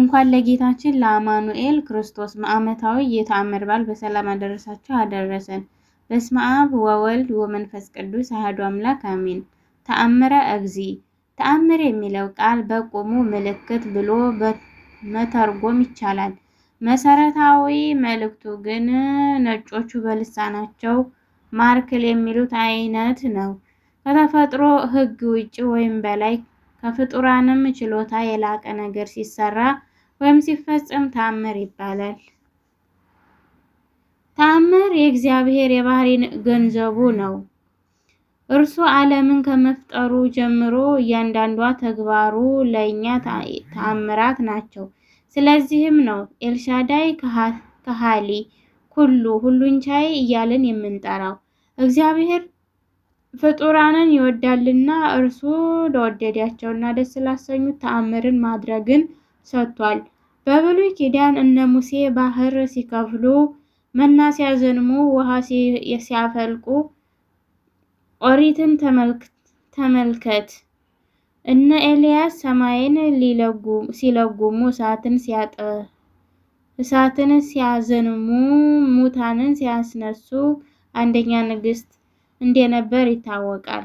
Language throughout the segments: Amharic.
እንኳን ለጌታችን ለአማኑኤል ክርስቶስ ዓመታዊ የተአምር በዓል በሰላም አደረሳችሁ አደረሰን። በስመ አብ ወወልድ ወመንፈስ ቅዱስ አሐዱ አምላክ አሜን። ተአምረ እግዚእ። ተአምር የሚለው ቃል በቁሙ ምልክት ብሎ መተርጎም ይቻላል። መሰረታዊ መልእክቱ ግን ነጮቹ በልሳናቸው ማርክል የሚሉት አይነት ነው። ከተፈጥሮ ሕግ ውጭ ወይም በላይ፣ ከፍጡራንም ችሎታ የላቀ ነገር ሲሰራ ወይም ሲፈጸም ተአምር ይባላል። ተአምር የእግዚአብሔር የባህሪ ገንዘቡ ነው። እርሱ ዓለምን ከመፍጠሩ ጀምሮ እያንዳንዷ ተግባሩ ለእኛ ተአምራት ናቸው። ስለዚህም ነው ኤልሻዳይ፣ ከሃሊ ኩሉ፣ ሁሉን ቻይ እያልን የምንጠራው። እግዚአብሔር ፍጡራንን ይወዳልና እርሱ ለወደዳቸውና ደስ ላሰኙት ተአምርን ማድረግን ሰጥቷል። በብሉይ ኪዳን እነ ሙሴ ባህር ሲከፍሉ፣ መና ሲያዘንሙ፣ ውሃ ሲያፈልቁ ኦሪትን ተመልከት። እነ ኤልያስ ሰማይን ሲለጉሙ፣ እሳትን ሲያዘንሙ፣ ሙታንን ሲያስነሱ አንደኛ ነገሥት እንደነበር ይታወቃል።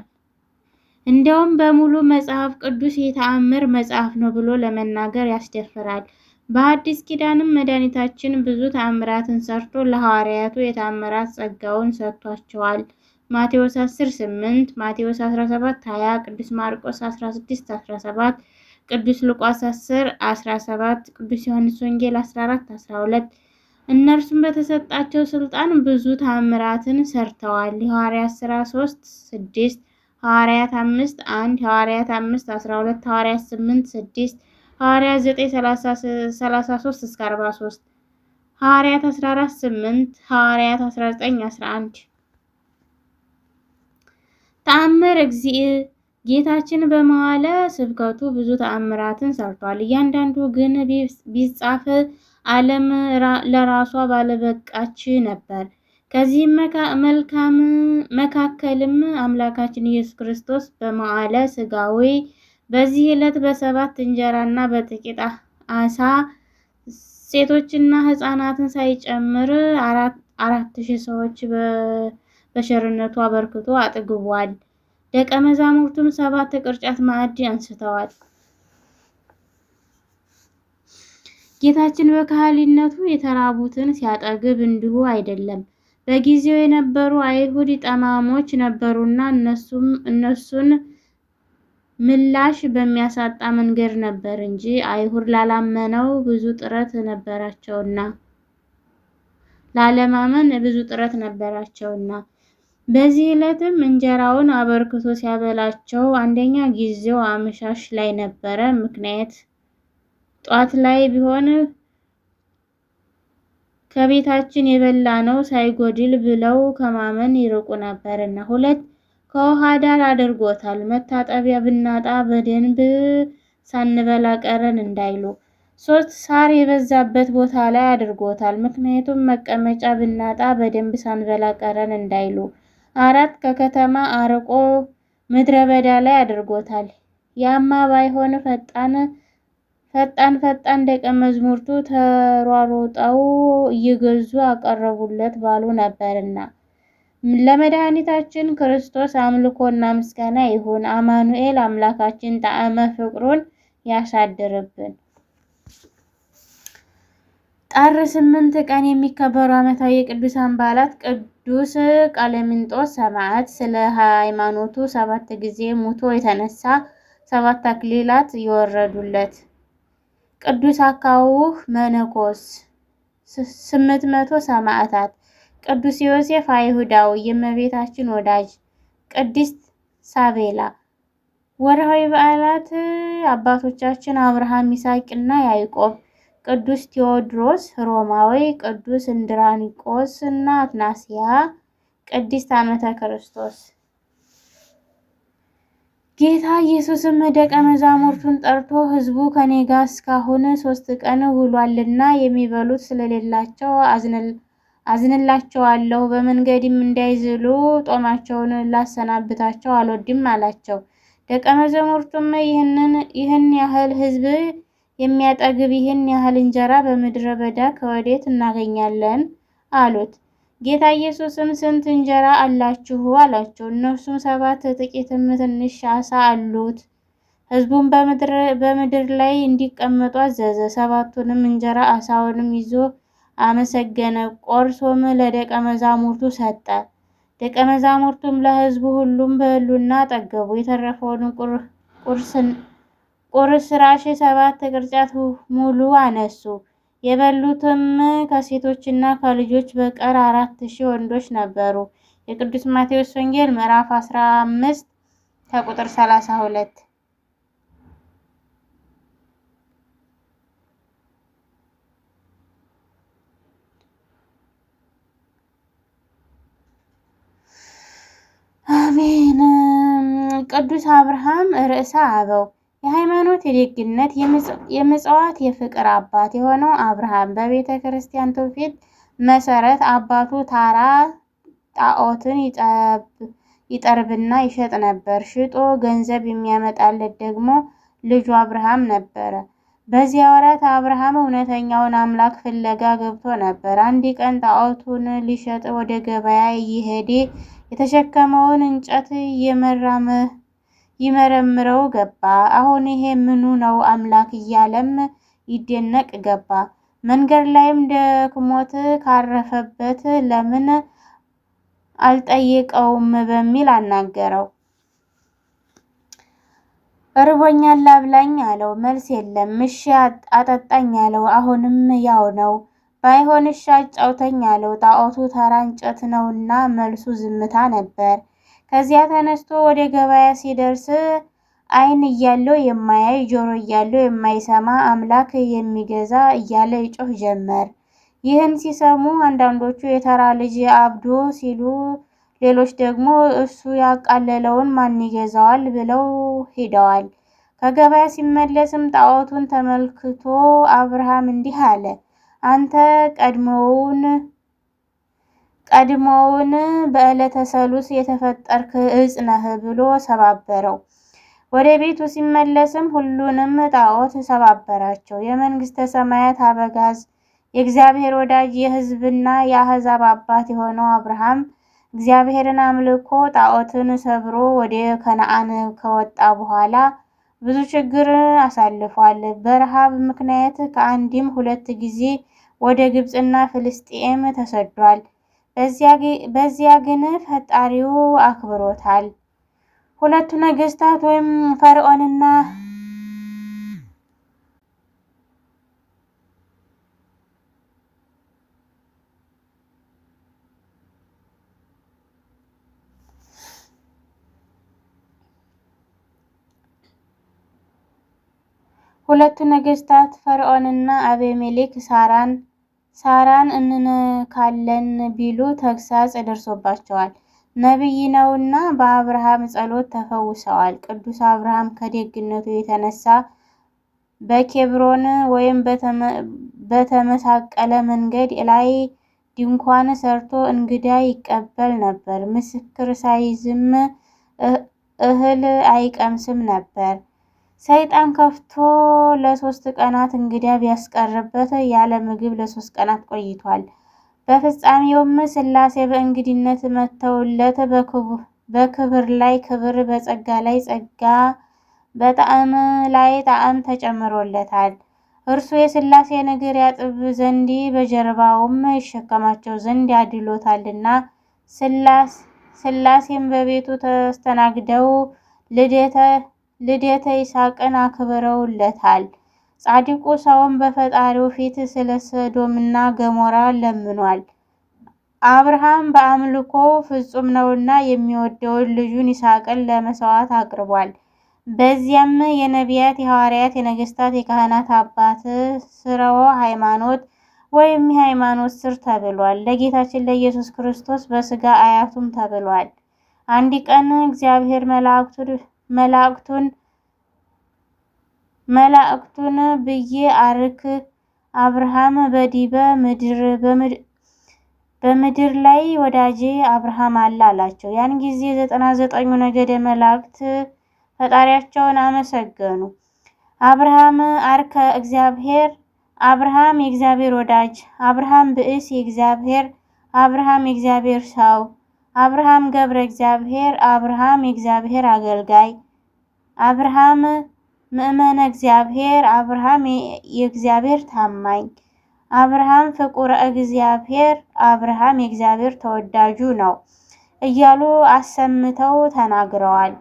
እንዲያውም በሙሉ መጽሐፍ ቅዱስ የተአምር መጽሐፍ ነው ብሎ ለመናገር ያስደፍራል። በሐዲስ ኪዳንም መድኃኒታችን ብዙ ተአምራትን ሰርቶ ለሐዋርያቱ የተአምራት ጸጋውን ሰጥቷቸዋል። ማቴዎስ 10:8፣ ማቴዎስ 17:20፣ ቅዱስ ማርቆስ 16:17፣ ቅዱስ ሉቃስ 10:17፣ ቅዱስ ዮሐንስ ወንጌል 14:12። እነርሱም በተሰጣቸው ስልጣን ብዙ ተአምራትን ሰርተዋል። የሐዋርያት ሥራ 3:6፣ ሐዋርያት 5:1፣ ሐዋርያት 5:12፣ ሐዋርያት 8:6፣ ሐዋርያት 9:33-43፣ ሐዋርያት 14:8፣ ሐዋርያት 19:11። ተአምር እግዚእ። ጌታችን በመዋዕለ ስብከቱ ብዙ ተአምራትን ሰርቷል። እያንዳንዱ ግን ቢጻፍ ዓለም ለራሷ ባለበቃች ነበር። ከዚህም መልካም መካከልም አምላካችን ኢየሱስ ክርስቶስ በመዋዕለ ሥጋዊ በዚህ ዕለት በሰባት እንጀራና በጥቂት ዓሣ ሴቶችና ሕፃናትን ሳይጨምር 4000 ሰዎች በቸርነቱ አበርክቶ አጥግቧል። ደቀ መዛሙርቱም 7 ቅርጫት ማዕድ አንስተዋል። ጌታችን በካህሊነቱ የተራቡትን ሲያጠግብ እንዲሁ አይደለም። በጊዜው የነበሩ አይሁድ ጠማሞች ነበሩና እነሱን ምላሽ በሚያሳጣ መንገድ ነበር እንጂ፣ አይሁድ ላላመነው ብዙ ጥረት ነበራቸውና ላለማመን ብዙ ጥረት ነበራቸውና። በዚህ ዕለትም እንጀራውን አበርክቶ ሲያበላቸው አንደኛ ጊዜው አመሻሽ ላይ ነበረ። ምክንያት ጧት ላይ ቢሆን ከቤታችን የበላነው ሳይጎድል ብለው ከማመን ይርቁ ነበርና። ሁለት ከውሃ ዳር አድርጎታል። መታጠቢያ ብናጣ በደንብ ሳንበላ ቀረን እንዳይሉ። ሶስት ሳር የበዛበት ቦታ ላይ አድርጎታል። ምክንያቱም መቀመጫ ብናጣ በደንብ ሳንበላ ቀረን እንዳይሉ። አራት ከከተማ አርቆ ምድረ በዳ ላይ አድርጎታል። ያማ ባይሆን ፈጣን ፈጣን ፈጣን ደቀ መዝሙርቱ ተሯሩጠው እየገዙ አቀረቡለት ባሉ ነበርና። ለመድኃኒታችን ክርስቶስ አምልኮና ምስጋና ይሁን። አማኑኤል አምላካችን ጣዕመ ፍቅሩን ያሳድርብን። ጥር 8 ቀን የሚከበሩ ዓመታዊ የቅዱሳን በዓላት፦ ቅዱስ ቀሌምንጦስ ሰማዕት፣ ስለ ሃይማኖቱ 7 ጊዜ ሙቶ የተነሳ፣ 7 አክሊላት የወረዱለት። ቅዱስ አካውህ መነኮስ፣ 800 ሰማዕታት። ቅዱስ ዮሴፍ አይሁዳዊ፣ የእመቤታችን ወዳጅ። ቅድስት ሳቤላ። ወርሃዊ በዓላት፦ አባቶቻችን አብርሃም፣ ይስሐቅና ያዕቆብ፣ ቅዱስ ቴዎድሮስ ሮማዊ፣ ቅዱስ እንድራኒቆስ እና አትናስያ፣ ቅድስት ዓመተ ክርስቶስ። ጌታ ኢየሱስም ደቀ መዛሙርቱን ጠርቶ ሕዝቡ ከኔ ጋር እስካሁን 3 ቀን ውሏልና የሚበሉት ስለሌላቸው አዝንላቸዋለሁ፣ በመንገድም እንዳይዝሉ ጦማቸውን ላሰናብታቸው አልወድም አላቸው። ደቀ መዛሙርቱም ይህን ያህል ሕዝብ የሚያጠግብ ይህን ያህል እንጀራ በምድረ በዳ ከወዴት እናገኛለን? አሉት። ጌታ ኢየሱስም ስንት እንጀራ አላችሁ? አላቸው። እነርሱም 7፣ ጥቂትም ትንሽ ዓሣ አሉት። ሕዝቡም በምድር ላይ እንዲቀመጡ አዘዘ። 7ቱንም እንጀራ ዓሣውንም ይዞ አመሰገነ፣ ቆርሶም ለደቀ መዛሙርቱ ሰጠ። ደቀ መዛሙርቱም ለሕዝቡ ሁሉም በሉና ጠገቡ። የተረፈውን ቁርስራሽ 7 ቅርጫት ሙሉ አነሱ። የበሉትም ከሴቶችና ከልጆች በቀር 4000 ወንዶች ነበሩ። የቅዱስ ማቴዎስ ወንጌል ምዕራፍ 15 ከቁጥር 32። አሜን። ቅዱስ አብርሃም ርዕሰ አበው የሃይማኖት፣ የደግነት፣ የምጽዋት፣ የፍቅር አባት የሆነው አብርሃም በቤተ ክርስቲያን ትውፊት መሰረት አባቱ ታራ ጣዖትን ይጠርብና ይሸጥ ነበር። ሽጦ ገንዘብ የሚያመጣለት ደግሞ ልጁ አብርሃም ነበረ። በዚያ ወራት አብርሃም እውነተኛውን አምላክ ፍለጋ ገብቶ ነበር። አንድ ቀን ጣዖቱን ሊሸጥ ወደ ገበያ እየሄደ የተሸከመውን እንጨት ይመረምረው ገባ። አሁን ይሄ ምኑ ነው አምላክ እያለም ይደነቅ ገባ። መንገድ ላይም ደክሞት ካረፈበት ለምን አልጠየቀውም በሚል አናገረው። እርቦኛል አብላኝ አለው። መልስ የለም። እሺ አጠጣኝ አለው። አሁንም ያው ነው። ባይሆን እሺ አጫውተኝ አለው። ጣዖቱ ተራ እንጨት ነውና መልሱ ዝምታ ነበር። ከዚያ ተነስቶ ወደ ገበያ ሲደርስ ዓይን እያለው የማያይ፣ ጆሮ እያለው የማይሰማ፣ አምላክ የሚገዛ እያለ ይጮህ ጀመር። ይህን ሲሰሙ አንዳንዶቹ የተራ ልጅ አብዶ ሲሉ፣ ሌሎች ደግሞ እሱ ያቃለለውን ማን ይገዛዋል ብለው ሄደዋል። ከገበያ ሲመለስም ጣዖቱን ተመልክቶ አብርሃም እንዲህ አለ፣ አንተ ቀድሞውን በዕለተ ሰሉስ የተፈጠርክ ዕፅ ነህ ብሎ ሰባበረው። ወደ ቤቱ ሲመለስም ሁሉንም ጣዖት ሰባበራቸው። የመንግስተ ሰማያት አበጋዝ፣ የእግዚአብሔር ወዳጅ፣ የሕዝብና የአሕዛብ አባት የሆነው አብርሃም እግዚአብሔርን አምልኮ ጣዖትን ሰብሮ ወደ ከነዓን ከወጣ በኋላ ብዙ ችግር አሳልፏል። በረሃብ ምክንያት ከአንድም ሁለት ጊዜ ወደ ግብፅና ፍልስጤም ተሰዷል። በዚያ ግን ፈጣሪው አክብሮታል። ሁለቱ ነገስታት ወይም ፈርዖንና ሁለቱ ነገስታት ፈርዖንና አቤሜሌክ ሳራን እንንካለን ቢሉ ተግሳጽ ደርሶባቸዋል። ነቢይ ነውና በአብርሃም ጸሎት ተፈውሰዋል። ቅዱስ አብርሃም ከደግነቱ የተነሳ በኬብሮን ወይም በተመሳቀለ መንገድ ላይ ድንኳን ሰርቶ እንግዳ ይቀበል ነበር። ምስክር ሳይዝም እህል አይቀምስም ነበር። ሰይጣን ከፍቶ ለ3 ቀናት እንግዳ ቢያስቀርበት ያለ ምግብ ለ3 ቀናት ቆይቷል። በፍጻሜውም ሥላሴ በእንግድነት መጥተውለት በክብር ላይ ክብር፣ በጸጋ ላይ ጸጋ፣ በጣዕም ላይ ጣዕም ተጨምሮለታል። እርሱ የሥላሴን እግር ያጥብ ዘንድ በጀርባውም ይሸከማቸው ዘንድ አድሎታልና ሥላሴም በቤቱ ተስተናግደው ልደተ ይስሐቅን አክብረውለታል። ጻድቁ ሰውም በፈጣሪው ፊት ስለ ሰዶምና ገሞራ ለምኗል። አብርሃም በአምልኮ ፍጹም ነውና የሚወደውን ልጁን ይስሐቅን ለመሥዋዕት አቅርቧል። በዚያም የነቢያት፣ የሐዋርያት፣ የነገስታት፣ የካህናት አባት ስርወ ሃይማኖት ወይም የሃይማኖት ስር ተብሏል። ለጌታችን ለኢየሱስ ክርስቶስ በስጋ አያቱም ተብሏል። አንድ ቀን እግዚአብሔር መላእክቱን ብዬ አርክ አብርሃም በዲበ በምድር ላይ ወዳጄ አብርሃም አለ አላቸው። ያን ጊዜ 99ኙ ነገደ መላእክት ፈጣሪያቸውን አመሰገኑ። አብርሃም አርከ እግዚአብሔር፣ አብርሃም የእግዚአብሔር ወዳጅ፣ አብርሃም ብእስ የእግዚአብሔር፣ አብርሃም የእግዚአብሔር ሰው፣ አብርሃም ገብረ እግዚአብሔር፣ አብርሃም የእግዚአብሔር አገልጋይ፣ አብርሃም ምእመነ እግዚአብሔር፣ አብርሃም የእግዚአብሔር ታማኝ፣ አብርሃም ፍቁረ እግዚአብሔር፣ አብርሃም የእግዚአብሔር ተወዳጁ ነው እያሉ አሰምተው ተናግረዋል።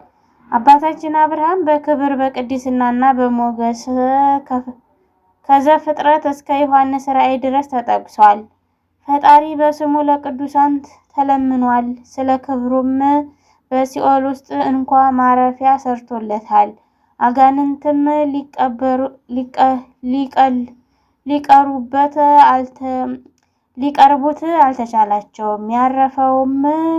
አባታችን አብርሃም በክብር በቅድስናና በሞገስ ከዘፍጥረት እስከ ዮሐንስ ራእይ ድረስ ተጠቅሷል። ፈጣሪ በስሙ ለቅዱሳን ተለምኗል። ስለ ክብሩም በሲኦል ውስጥ እንኳ ማረፊያ ሰርቶለታል። አጋንንትም ሊቀርቡት አልተቻላቸውም። ያረፈውም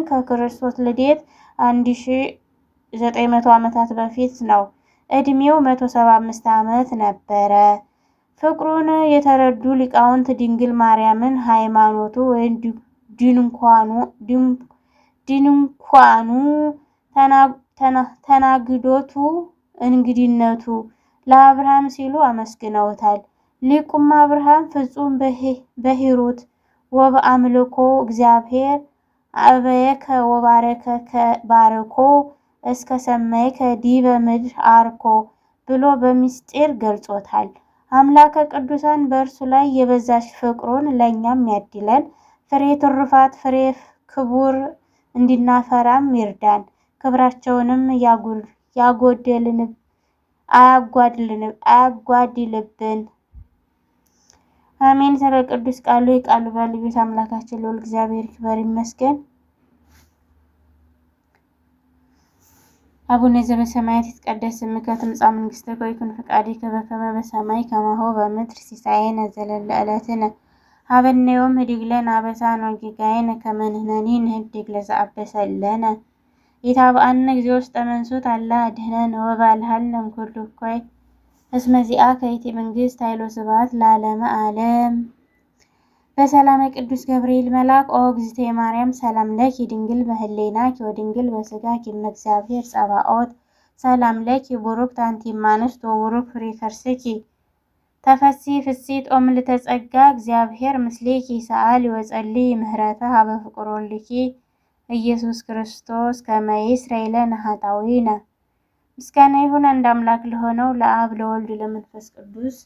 ከክርስቶስ ልደት 1900 ዓመታት በፊት ነው። ዕድሜው 175 ዓመት ነበረ። ፍቅሩን የተረዱ ሊቃውንት ድንግል ማርያምን ሃይማኖቱ ወይም ድንኳኑ፣ ተናግዶቱ፣ እንግድነቱ ለአብርሃም ሲሉ አመስግነውታል። ሊቁም አብርሃም ፍጹም በሂሩት ወበአምልኮ እግዚአብሔር አበየከ ወባረከከ ባርኮ እስከ ሰማይከ ዲበ ምድር አርኮ ብሎ በሚስጢር ገልጾታል። አምላከ ቅዱሳን በእርሱ ላይ የበዛች ፍቅሩን ለእኛም ያድለን። ፍሬ ትሩፋት ፍሬ ክቡር እንድናፈራም ይርዳን። ክብራቸውንም አያጓድልብን። አሜን። ስለ ቅዱስ ቃሉ የቃሉ ባለቤት አምላካችን ልዑል እግዚአብሔር ይክበር ይመስገን። አቡነ ዘበሰማያት ይትቀደስ ስምከ ትምጻእ መንግሥትከ ወይኩን ፈቃድከ በከመ በሰማይ ከማሁ በምድር ሲሳየነ ዘለለ ዕለትነ ሀበነ ዮም ህድግ ለነ አበሳነ ወጌጋየነ ከመ ንሕነኒ ንህድግ ለዘአበሰ ለነ ኢታብአነ እግዚኦ ውስተ መንሱት አላ አድኅነነ ወባልሐነ እምኩሉ እኩይ እስመ ዚአከ ይእቲ መንግሥት ኃይል ወስብሐት ለዓለመ ዓለም። በሰላመ ቅዱስ ገብርኤል መልአክ ኦ እግዝእትየ ማርያም ሰላም ለኪ ድንግል በህሌናኪ ወድንግል በሥጋኪ እመ እግዚአብሔር ጸባኦት ሰላም ለኪ ቡሩክት አንቲ እምአንስት ወቡሩክ ፍሬ ከርስኪ ተፈሥሒ ፍሥሕት ኦ ምልዕተ ጸጋ እግዚአብሔር ምስሌኪ ሰአሊ ወጸልዪ ምህረተ ሀበ ፍቁር ወልድኪ ኢየሱስ ክርስቶስ ከመ ይስረይ ለነ ኃጣውኢነ። ምስጋና ይሁን አንድ አምላክ ለሆነው ለአብ ለወልድ ለመንፈስ ቅዱስ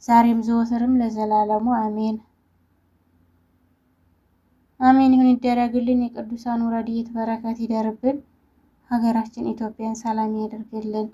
ዛሬም ዘወትርም ለዘላለሙ አሜን። አሜን ይሁን ይደረግልን። የቅዱሳኑ ረድኤት በረከት ይደርብን። ሀገራችን ኢትዮጵያን ሰላም ያደርግልን።